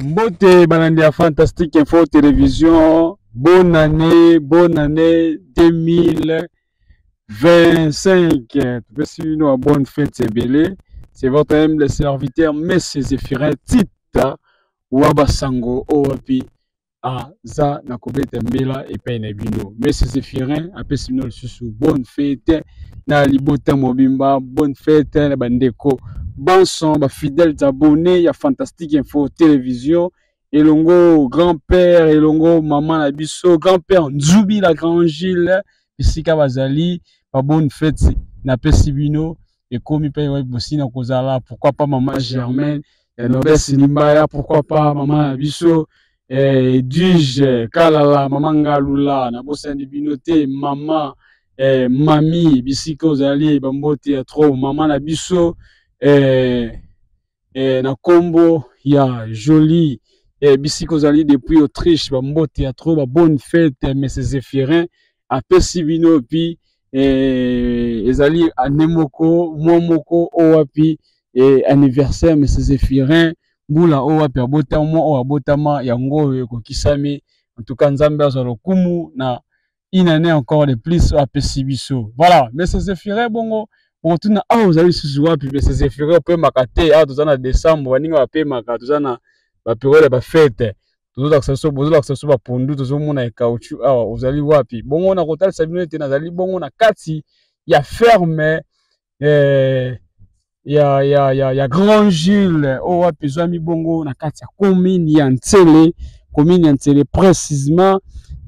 Mbote balandi ya Fantastique Info Télévision, bonne année, bonne année 2025. Topesi bino bonne fête ebele. C'est votre humble serviteur Monsieur Zéphirin Tita Wabasango owapi aza na kobeta mbela epai na bino. Monsieur Zéphirin apesi bino lisusu bonne fête na libota mobimba, bonne fête na bandeko banso ba fidèles abonnés ya Fantastique Info Télévision, elongo grand-père, elongo maman na biso, grand-père Nzubi la grand Gilles, bisika bazali, ba bonne fête napesi bino ekomi mpe wapi bosina kozala. Pourquoi pas maman Germaine ya Nobes Limbaya, pourquoi pas maman na biso Edwige Kalala, mama Ngalula, nabosani bino te, mama mami bisika ozali, bambote ya trop mama na biso na kombo ya Jolie, bisika ozali depuis Autriche, bambote ya trop, ba bonne fête monsieur Zéphirin apesi bino. Puis ezali année moko, mwa moko oyo wapi anniversaire monsieur Zéphirin, mbula oyo wapi abotama, mwa oyo abotama yango oyo ekokisami. En tout cas, Nzambe azwa lokumu na une année encore de plus oyo apesi biso. Voilà, monsieur Zéphirin, bongo bokotuna awa ozali lisusu wapi? Monsieur Zéphirin, opemaka te? Awa toza na décembre, baninga bapemaka, toza na bapériode ya bafête, tozolakisa biso, bozolakisa biso bapondu, tozomona ekauchu awa, ozali wapi? Bongo na kotalisa bino ete nazali bongo na kati ya ferme ya Grand Jules oyo wapi ezwami bongo na kati ya commune ya Nsele, commune ya Nsele précisément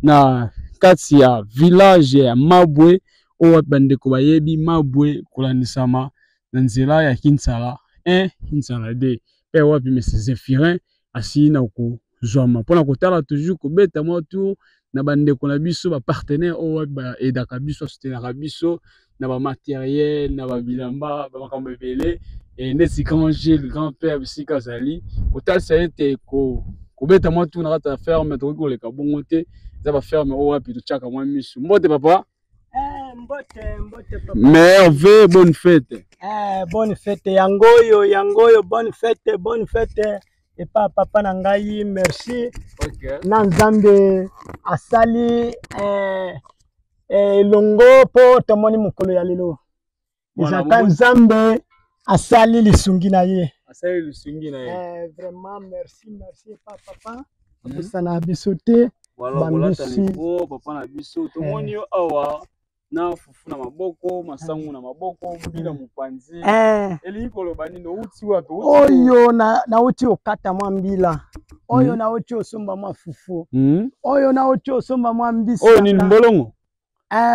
na kati ya village ya Mabwe, oyo wapi bandeko bayebi Mabwe kolandisama na nzela ya Kinsala 1, Kinsala 2, mpe wapi monsieur Zéphirin asili na kozwama mpona kotala toujours kobeta mwa tour na bandeko na biso bapartenaire oyo wapi baaidaka biso, basoutenaka biso na bamatériel, na babilamba, bamakambo ebele, neti grand Gilles, grand père, bisika azali, kotalisa ete kobeta mwa tour na kati ya ferme tokoki koleka bongo te. Eza baferme oyo wapi totiaka mwa misu. Mbote papa. Mbote, mbote papa. Merveille, bonne fête. Bonne fête yango oyo, yango oyo, bonne fête, bonne fête epa papa na ngai, merci. Na Nzambe asali elongo mpo tomoni mokolo ya lelo. Ezalaka Nzambe asali lisungi na ye. Asali lisungi na ye. Vraiment merci, merci epa papa. Apesana biso te. Voilà, kolata micro papa na biso, tomoni yo awa na fufu na maboko, masangu na maboko, mbila mopanzi. Elingi koloba nini? Outi wapi? Oyo nauti okata mwa mbila oyo, nauti osomba mwa fufu oyo, nauti osomba mwa mbisi. Oyo nini, mbolongo?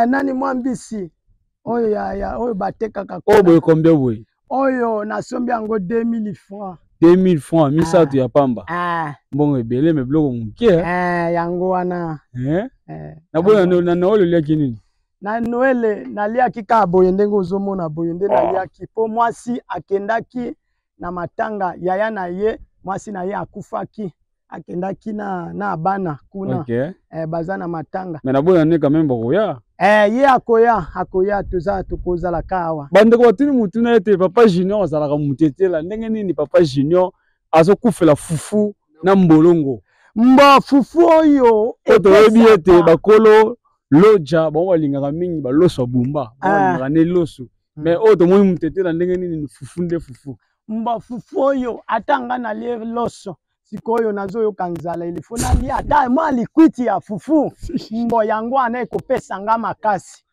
Nani, mwa mbisi oyo ya oyo batekaka. Oyo boye combien boye? Oyo nasombi yango 2000 francs. 2000 francs, misato ya pamba. Mbongo ebele me biloko moke. Yango wana. Naboya na Noël oliaki nini? Na Noël naliaki kaka boye ndenge ozomona boye nde naliaki, mpo mwasi akendaki na matanga, yaya na ye, mwasi na ye akufaki, akendaki na bana kuna. Baza na matanga. Mais naboya nde quand même bakoya. Ye akoya, akoya, toza tokozala ka awa. Bandeko batuni mutuna ete papa Junior azalaka mutetela, ndenge nini papa Junior azokufela fufu na mbolongo? Mbo fufu oyo po toyebi ete bakolo loja bango balingaka mingi baloso ya bumba, bango balingaka nde loso, mais oyo tomoni mutetela, ndenge nini fufu nde fufu? Mbo fufu oyo, ata nga nalie loso sikoyo nazoyoka nzala, ilifo nalia ata mwa likwiti ya fufu. Mbo yango wana ekopesa nga makasi.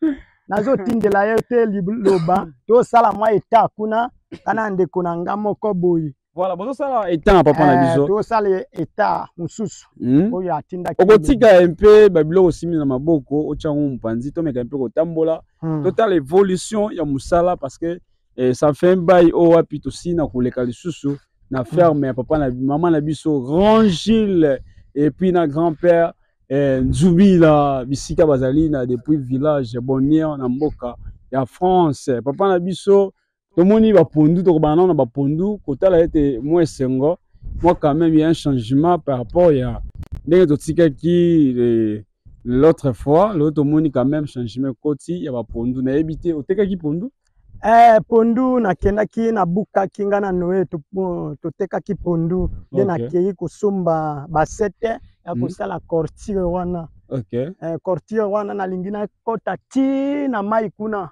Nazotindela ye te liloba, tosala mwa eta kuna kana ndeko na nga moko boye. Voilà, bozosala eta na papa na biso. Tosala eta mosusu oyo atindaki. Okotika mpe babiloko osimbi na maboko, otya yango mopanzi, tomeka mpe kotambola, totala évolution ya mosala, parce que ça fait un bail oyo wapi tosili koleka lisusu na ferme ya papa na mama na biso grand Gilles et puis na grand-père Nzubila, bisika bazali na depuis village Bonnier na mboka ya France. Papa na biso, tomoni bapondu, tokobana nano na bapondu, kotala ete mwa esengo mwa quand même il y a un changement par rapport ya ndenge totikaki l'autre fois. Lelo tomoni quand même changement ekoti ya bapondu. Nayebi te, otekaki pondu? Pondu nakendaki, nabukaki nga na Noe, totekaki pondu nde nakei kosomba basete ya kosala clôture wana. Clôture wana nalingi nakɔta ti na mai kuna.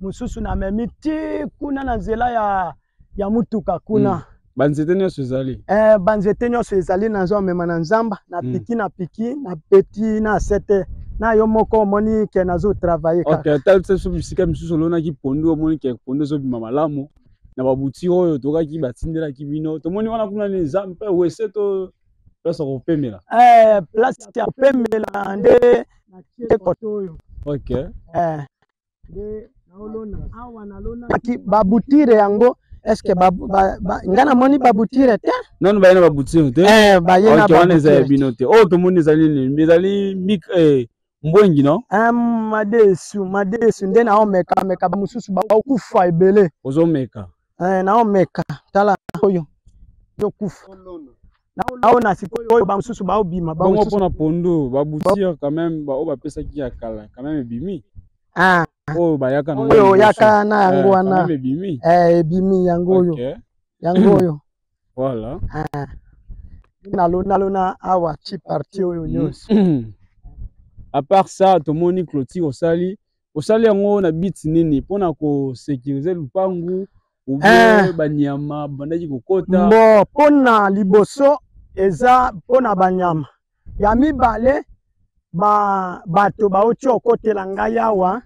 Mosusu namemi ti kuna na nzela ya mutuka kuna. Banzete nyonso ezali? Banzete nyonso ezali, nazomema na nzamba na piki na piki na peti na sete na yo moko omoni ke nazotravailler kaka. Ok, talisa biso bisika misusu olonaki pondu. Omoni ke pondu ezobima malamu na babuti oyo tokaki batindelaki bino. Tomoni wana kuna nini? Eza mpe wese to place ya kopemela? Place ya kopemela nde kote oyo. Babutire yango eske nga namoni babutire te. Nanu baye na babutire te. Baye na. Wana eza ya bino te. Oyo tomoni ezali nini? Ezali mbwengi, no? Madesu, madesu nde naomeka meka. Bamosusu baokufa ebele. Ozomeka? Naomeka, tala oyo yokufa, naona sikoyo bamosusu baobima. Bongo mpona pondu, babutire quand même baoyo bapesaki ya kala quand même ebimi. Oyo bayaka. Oyo oyaka na yango wana. Ebimi. Ebimi yango oyo, yango oyo. Nalonalona awa ti partie oyo nyonso. À part ça, tomoni clôture osali. Osali yango na but nini? Mpona kosécuriser lupangu ou bien banyama bandaki kokota? Bon, mpona liboso eza mpona banyama. Ya mibale, bato bauti okotela ngai awa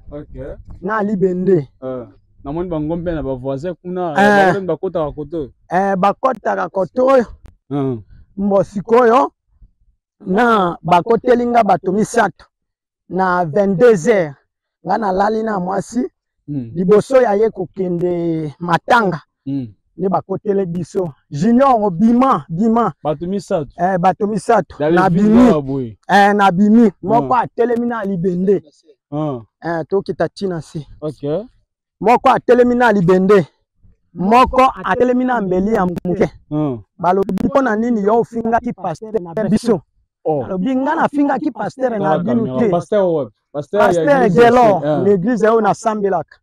na libende. Namoni bangombe na bavoisin kuna. Bakotaka kote oyo? Bakotaka kote oyo. Mbo sikoyo na bakoteli nga bato misato na 22 heures. Nga nalali na mwasi liboso ya ye kokende matanga nde bakotele biso: "Junior, bima, bima." Bato misato? Bato misato. Nabimi, nabimi. Moko atelemi na libende. Tokita ntina se. Moko atelemi na libende, moko atelemi na mbeli ya moke. Balobi: "Mpo na nini yo ofingaki pasteur na biso?" Alobi: "Nga nafingaki pasteur na bino te." Pasteur Gelor, l'église oyo nasambelaka.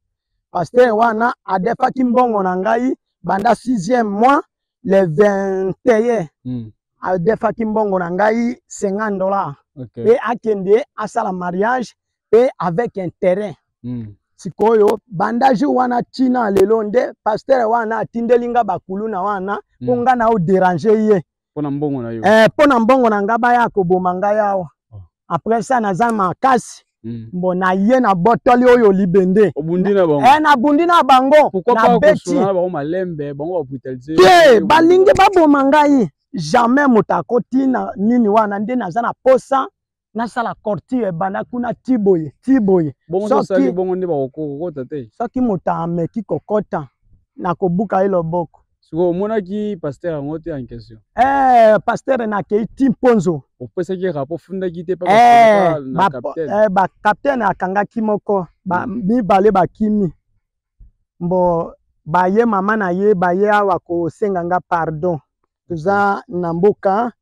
Pasteur wana adefaki mbongo na ngai banda 6e mois le 21. Adefaki mbongo na ngai 50 $ mpe akende asala mariage mpe avec intérêt. Sikoyo banda jour wana ntina lelo nde pasteur wana atindeli nga bakuluna wana mpo nga na odéranger ye. Mpo na mbongo na yo? Mpo na mbongo na nga, baya koboma ngai awa. Après ça naza makasi. Mbo na ye na botoli oyo libende. Obundi na bango? Nabundi na bango. Nabeti bango malembe, bango babrutaliser? Te, balingi baboma ngai. Jamais moto akoti na nini wana. Nde naza na posa nasala clôture ebanda kuna ti boye ti boye. Bongo bongo nde bakokota te? Soki moto ameki kokota, nakobuka ye loboko. Sikoyo omonaki pasteur yango te en question? Pasteur nakei ti mponzo. Opesaki rapport, fundaki te? Bacapitaine akangaki moko, mibale bakimi. Mbo baye mama na ye baye awa kosenga nga pardon. Toza na mboka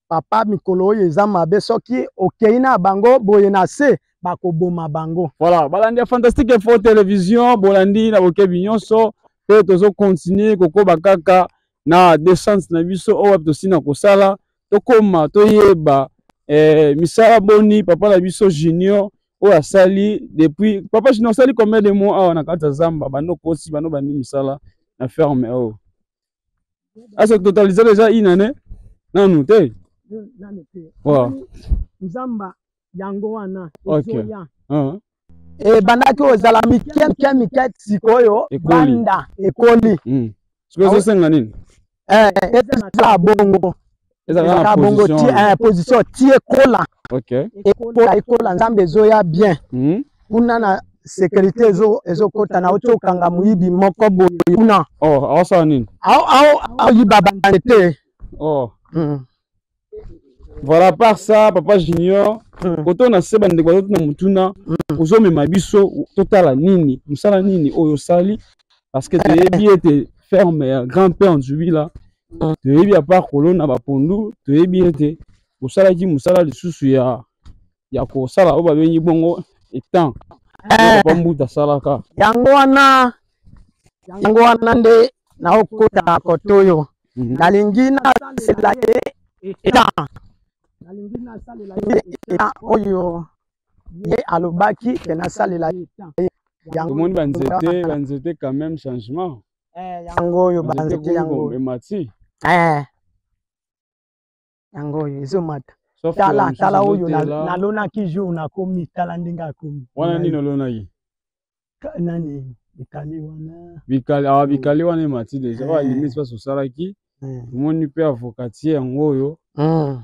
papa, mikolo oyo eza mabe. Soki okei na bango boye na se, bakoboma bango. Voilà, balandi ya Fantastique Info Télévision, bolandi na bokebi nyonso mpe tozocontinuer kokoba kaka na descente na biso oyo wapi tosina kosala. Tokóma toyeba misala boni papa na biso Junior oyo asali depuis. Papa Junior, osali combien de mois awa na kati ya zamba bando kosi bando bandi misala na ferme oyo? Asa totaliser déjà une année nanu te? Nzamba yango wana ezoya. Ebandaki ozala mike mike mike, sikoyo banda ekoli. Sikoyo ezosenga nini? Ezala bongo, ezalaka bongo ti position ti ekola. Ekola, ekola, nzambe ezoya bien. Kuna na sécurité ezokota na oti okanga moyibi moko boye kuna. Oh, aosala nini? Aoyiba banzete. Oh. Voilà, par ça, papa Junior, koto na se bandeko bazotuna motuna: ozomema biso totala nini, mosala nini oyo osali? Parce que toyebi ete ferme ya grand père Nzubila, toyebi à part kolona bapondu, toyebi ete osalaki mosala lisusu ya kosala oyo babengi bongo étang, papa Mbuta asalaka. Yango wana. Yango wana nde naokota kote oyo. Nalingi nasalela ye étang. Nalingi nasalela ye étang oyo ye alobaki ke nasalela ye. Yango Tomoni banzete, banzete quand même changement. Yango oyo banzete yango emati. Yango oyo ezomata. Tala tala oyo nalonaki jour nakomi, tala ndenge akomi. Wana nini olonaki? Nani bikali wana? Bikali, ah, bikali wana emati déjà. Oyo limite place osalaki. Tomoni mpe avocatier yango oyo.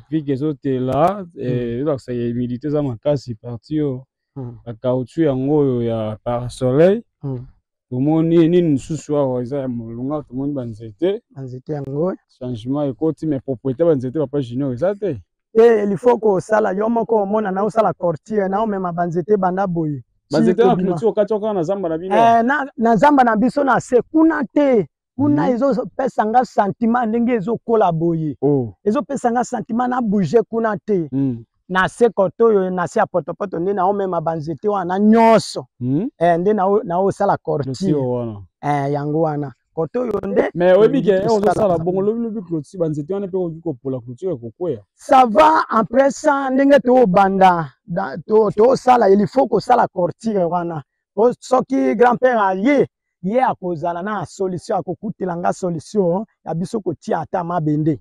Vike ezotela, ezolakisa ya humidité eza makasi partie oyo. Ba caoutchouc yango oyo ya parasoleil. Tomoni nini mosusu awa eza ya molunga, tomoni banzete. Banzete yango. Changement ekoti, mais propriété banzete papa Junior eza te. Te, il faut kosala yo moko omona na osala clôture na omema banzete banda boye. Banzete na clôture okati kaka na zamba na bino? Na zamba na biso na se kuna te. Kuna ezopesa nga sentiment ndenge ezokola boye. Ezopesa nga sentiment na bouger kuna te. Na se kote oyo na se ya potopoto nde naomema banzete wana nyonso. Nde naosala clôture. Yango wana kote oyo nde. Mais oyebi ke ozosala bongo lobi lobi clôture banzete wana mpe okoki kopola clôture ekokweya. Ça va après ça ndenge toobanda toosala il faut kosala clôture wana. Soki grand-père aye ye akozala na solution, akokutela nga solution ya biso kotia ata mabende.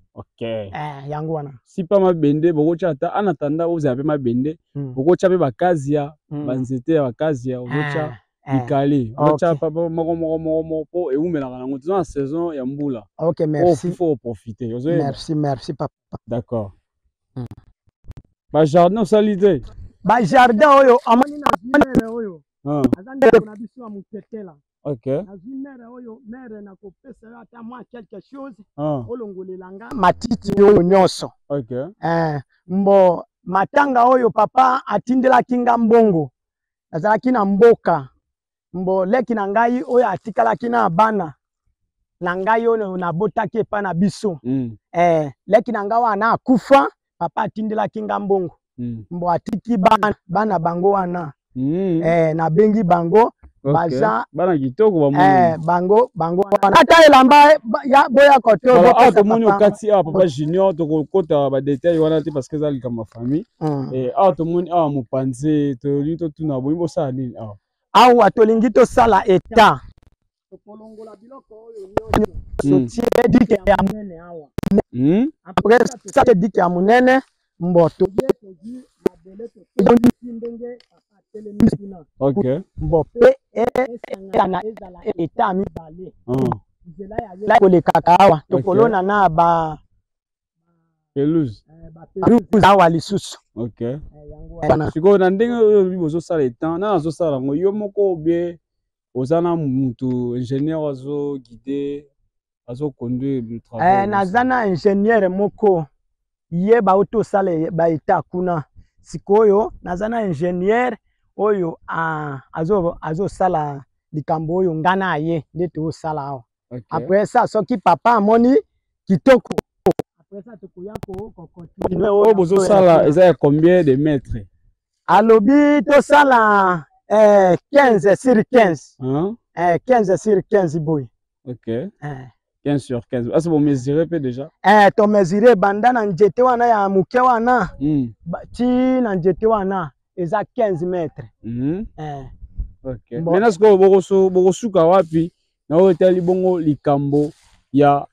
Yango wana. Si pa mabende bokotia ata en attendant ozala pe mabende, bokotia pe bakazia, banzete ya bakazia ozotia bikale, ozotia pa moko moko moko moko po ewumelaka nango toza na saison ya mbula. OK, merci. Il faut profiter. Ozoyeba. Merci, merci papa. D'accord. Ba jardin osali te? Ba jardin oyo amoni na mere oyo. Aza ndeko na biso ya motetela. Nazwi mere oyo, mere nakopesa yo ata mwa quelque chose, olongolela nga matiti oyo nyonso. Mbo matanga oyo papa atindelaki nga mbongo, nazalaki na mboka. Mbo leki na ngai oyo atikalaki na bana na ngai oyo nabotaki epa na biso. Leki na ngai wana akufa, papa atindelaki nga mbongo. Mbo atiki bana bango wana. Nabengi bango baza bana kitoko ba moni. Bango bango wana. Ata elamba ya boya koto. Voilà, awa tomoni okati awa papa Junior, tokokota ba détail wana te parce que eza likambo ya famille. Awa tomoni awa mopanze, tolingi totuna bolingi bosala nini awa? Awa tolingi tosala état. Tokolongola biloko oyo nyonso. Sotie dike ya monene awa. Après ça dike ya monene mbo tozwi mabele totondisi ndenge papa atelemi kuna. Mbo pe ezala état mibale. Nzela ya kolekaka awa tokolona na ba pelouse. Pelouse awa lisusu. Sikoyo na ndenge oyo olobi bozosala étang, na azosala yango yo moko obie oza na mutu ingénieur azo guider, azo conduire le travail? Naza na ingénieur moko ye bauti osala ba état kuna. Sikoyo naza na ingénieur oyo azosala likambo oyo nga na ye nde tosala awa. Après ça soki papa amoni kitoko, après ça tokoya ko continuer. Oyo bozosala eza ya combien de mètres? Alobi tosala 15 sur 15. 15 sur 15 boye. 15 sur 15. Est-ce que vous mesurez peu déjà? To mesurer banda na nzete wana ya moke wana. Ti na nzete wana eza 15 mètres. Bon. Maintenant sikoyo bokosuka wapi na oyo etali bongo likambo ya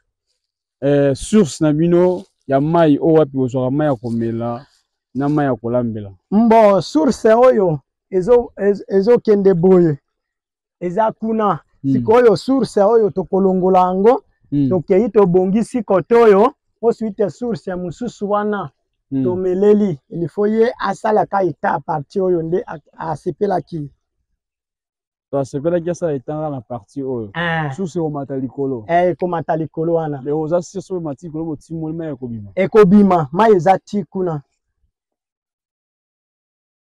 source na bino ya mai oyo wapi bozwaka mai ya komela na mai ya kolambela? Mbo source oyo ezokende boye eza kuna. Sikoyo source oyo tokolongola yango, tokei tobongisi kote oyo po suite source ya mosusu wana tomeleli. Il faut ye asalaka état à partir oyo nde asepelaki. To asepelaki asala état na partie oyo. Source ekomata likolo. Ekomata likolo wana. Mais oza sûr soki emati likolo botimoli mai ekobima? Ekobima, mai eza ti kuna.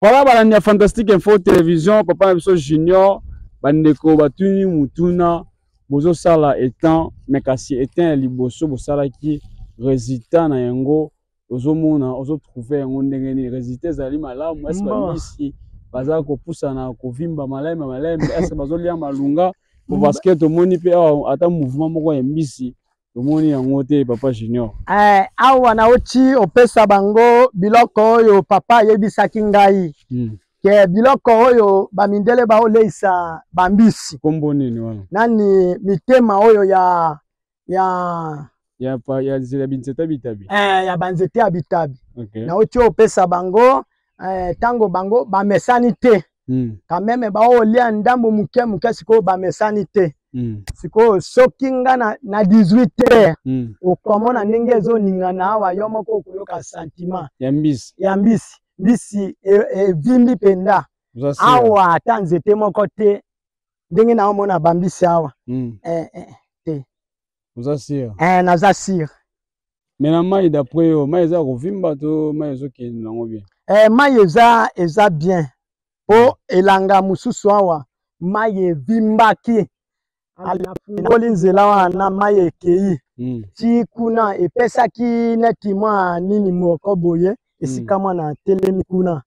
Voilà balandi ya Fantastique Info Télévision, papa na biso Junior, bandeko batuni mutuna bozosala étang, mais kasi étang ya liboso bosalaki résultat na yango ozomona ozotrouve yango ndenge nini? Résultat ezali malamu? Est-ce bamisi baza kopusana kovimba malembe malembe? Est-ce bazolia malunga? Po parce que tomoni mpe awa ata mouvement moko ya mbisi tomoni yango te, papa Junior. Awa nauti opesa bango biloko oyo papa ayebisaki ngai ke biloko oyo bamindele baoleisa bambisi. Kombo nini wana? Nani, mitema oyo ya Ya nzela binzete bitabi. Ya banzete ya bitabi. Nauti opesa bango ntango bango bamesani te. Quand même baolia ndambo moke moke, sikoyo bamesani te. Sikoyo soki nga na 18 heures, okomona ndenge ezoningana awa, yo moko okoyoka sentiment ya mbisi. Ya mbisi. Mbisi evimbi mpenza. Oza sûr? Awa ata nzete moko te, ndenge naomona bambisi awa. Te. Oza sûr? Naza sûr. Mais na mai, d'après yo, mai eza kovimba to mai ezokende nango bien? Mai eza bien, mpo elanga mosusu awa mai evimbaki, alafungoli nzela wana, mai ekei ti kuna, epesaki neti mwa nini moko boye esika mwana atelemi kuna.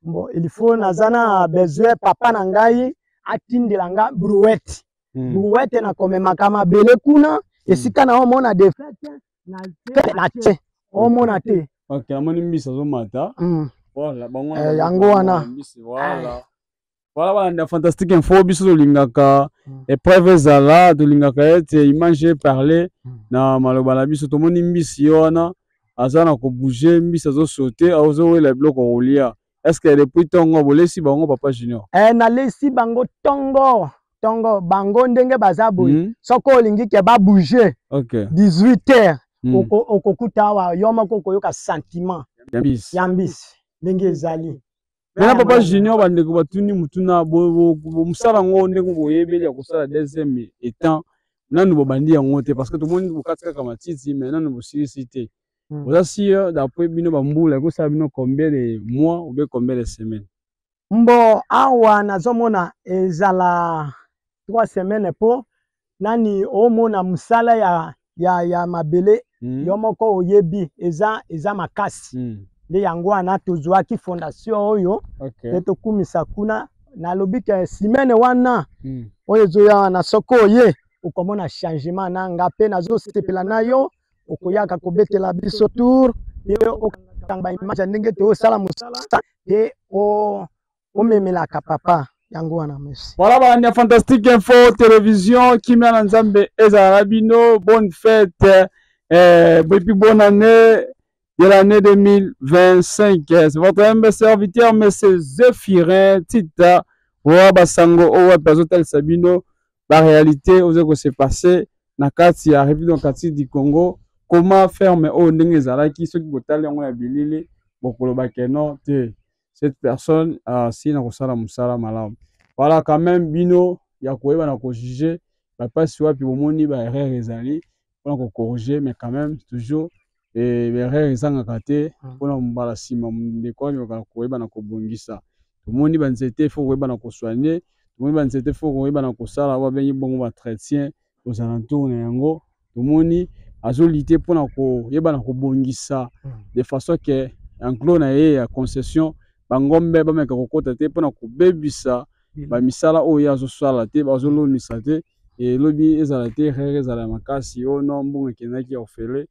Bon, il faut naza na besoin papa na ngai atindela nga brouette. Brouette nakomemaka mabele kuna esika na omona défaite na te, omona te. Ok, namoni mbisi azomata. Voilà, bango Yango wana. Mbisi, voilà. Voilà, balanda Fantastique Info, biso tolingaka épreuve ezala, tolingaka ete image parle na maloba na biso. Tomoni mbisi ye wana aza na kobouge, mbisi azosaute, azowela biloko kolia. Est ce que depuis ntongo bolesi bango, papa Junior? Nalesi bango ntongo ntongo. Bango ndenge baza boye, soki olingi ke babouge, 18 heures okokuta awa, yo moko okoyoka sentiment ya mbisi. Ya mbisi ndenge ezali. Maintenant, papa Junior, bandeko batuni mutuna: mosala yango, ndenge boyebeli ya kosala deuxième étang, nanu bobandi yango te? Parce que tomoni bokati kaka matiti, mais nanu bosilisi te. Oza sûr, d'après bino, bambula ekosala bino combien de mois ou bien combien de semaines? Mbo awa nazomona ezala 3 semaines, mpo nani, omona mosala ya mabele, yo moko oyebi eza makasi. Nde yango wana tozwaki fondation oyo mpe tokumisa kuna. Nalobi ke semaine wana oyo ezoya wana, soki oye, okomona changement na nga mpe nazosepela na yo. Okoyaka kobetela biso tour mpe okanga baimage ya ndenge tozosala mosala mpe omemelaka papa yango wana. Merci. Voilà, balandi ya Fantastique Info Télévision, kimia na Nzambe ezala na bino. Bonne fête et puis bonne année de l'année 2025. C'est votre humble serviteur, monsieur Zéphirin Tita wa basango, oyo wapi azotalisa bino baréalité oyo kose passer na kati ya République démocratique du Congo. Comment ferme oyo ndenge ezalaki, soki botali yango na bilili, bokoloba ke non te, cette personne asi na kosala mosala malamu. Voilà, quand même bino ya koyeba na kojuge bapasi wapi bomoni baerreur ezali mpona kocorrige. Mais quand même toujours baerreur ezangaka te mpona mbala nsima ndeko alingaka koyeba na kobongisa. Tomoni banzete, faut koyeba na kosoigne. Tomoni banzete, faut koyeba na kosala oyo babengi bongo baentretien aux alentours na yango. Tomoni azolite mpona koyeba na kobongisa de façon ke enclos na ye ya concession, bangombe bameka kokɔta te mpona kobebisa bamisala oyo ye azosala te, bazolonisa te. Elobi ezala te erreur ezala ya makasi oyo no mbongo ekendaki ya ofele.